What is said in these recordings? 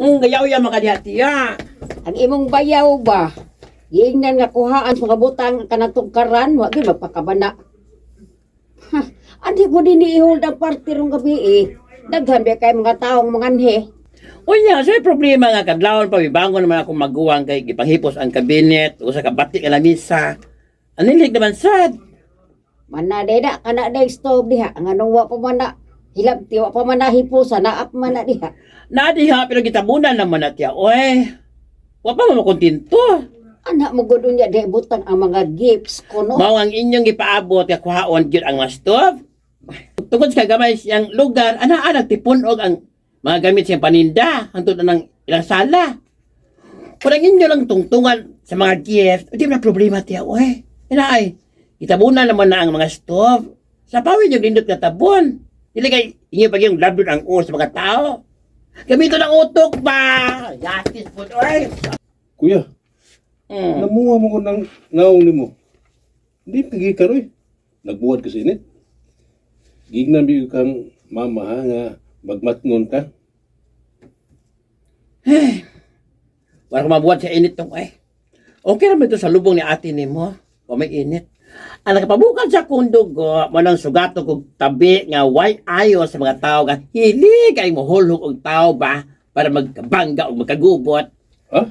Gayaw ya makadiha tiya. Ang imong bayaw ba? Giingnan nga kuhaan sa mga butang kanang tugkaran, wa gyud magpakabana. Ha, andi ko din i-hold ang party rong gabi eh. Daghan ba kay mga taong manganhi? Unya, sa problema nga kadlawon pa bibangon naman akong maguwang kay gipanghipos ang kabinet usa ka bati nga lamisa. Anilig naman sad. Mana day na kana day stove diha nganong wa pa man na hilabti, wa pa man na hipusa, naa pa man na diha. Na diha pero gitabunan naman na tiya. Oy. Wa pa mo makontento. Ana mo gud unya day butang ang mga gifts ko no. Mao ang inyong gipaabot nga kuhaon gyud ang mga stove. Tungod sa gamay siyang lugar, ana nagtipun-og ang mga gamit siyang paninda hangtod na ng ilang sala. Kung ang inyo lang tungtungan sa mga gift, di na problema tiya, oy. Ina ay, itabunan naman na ang mga stove. Sa pawid yung lindot nga tabon. Dili kay inyo pag yung labdon ang uos sa mga tao. Gamiton ang utok ba? Justice po, oy. Kuya, namuha mo ko ng naong nimo. Hindi pa gikan oy. Nagbuhat ka sa init. Gignan biyo kang mama ha, nga magmatngon ka. Wala ko mabuhat sa init tong eh. Okay naman ito sa lubong ni ate ni mo. O may init. Ang nakapabukan sa akong dugo, manang sugato kog tabi nga way ayo sa mga tao nga hili kay mohulhog og tao ba para magkabangga o magkagubot. Ha?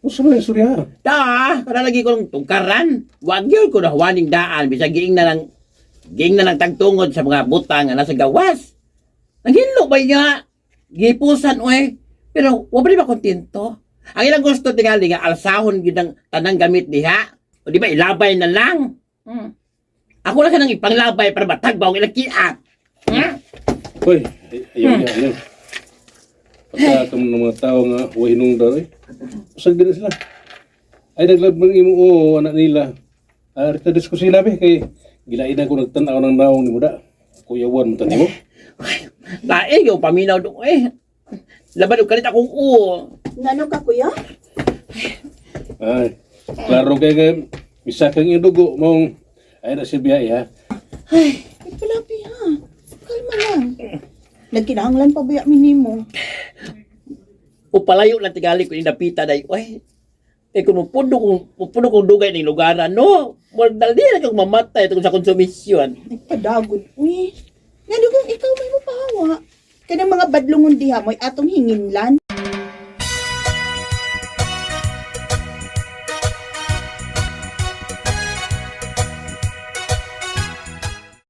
Unsa man ang istorya? Ta, kada lagi ko ng tungkaran. Wag yun ko na huwaning daan bisag giing na lang tagtungod sa mga butang nga nasa gawas. Nanghinlo ba niya? Gipusan oy. Pero wa ba di ba kontento? Ang ilang gusto tingali nga alsahon gyud ang tanang gamit diha. O di ba ilabay na lang? Ako lang kanang ipanglabay para matagbaw ang ilang kiat. Hoy, ayaw niya, ayaw. Pagka ng mga tao nga huwag hinungdan oy. Usag din na sila. Ay naglabang imo o anak nila. Ah, rita ko sila be kay gilain ko nagtan-aw ng naong nimo da. Kuya Juan mo tani mo. Tae, yung paminaw doon eh. Laban og kalit akong uo. Ngano ka, kuya? Ay, klaro kay kay bisa kang idugo mong ay na si biyay ha. Ay, palabi ha. Kalma lang. Nagkinahanglan pa ba minimo? O palayo lang tingali ko yung napita day. Oy, eh kung mupuno kong dugay ng lugaran, no? Murag dali na kong mamatay tungkol sa konsumisyon. Ay, padagod, uy. Ngano kung ikaw may mapahawa? Kanang mga badlongon diha mo'y atong hinginlan.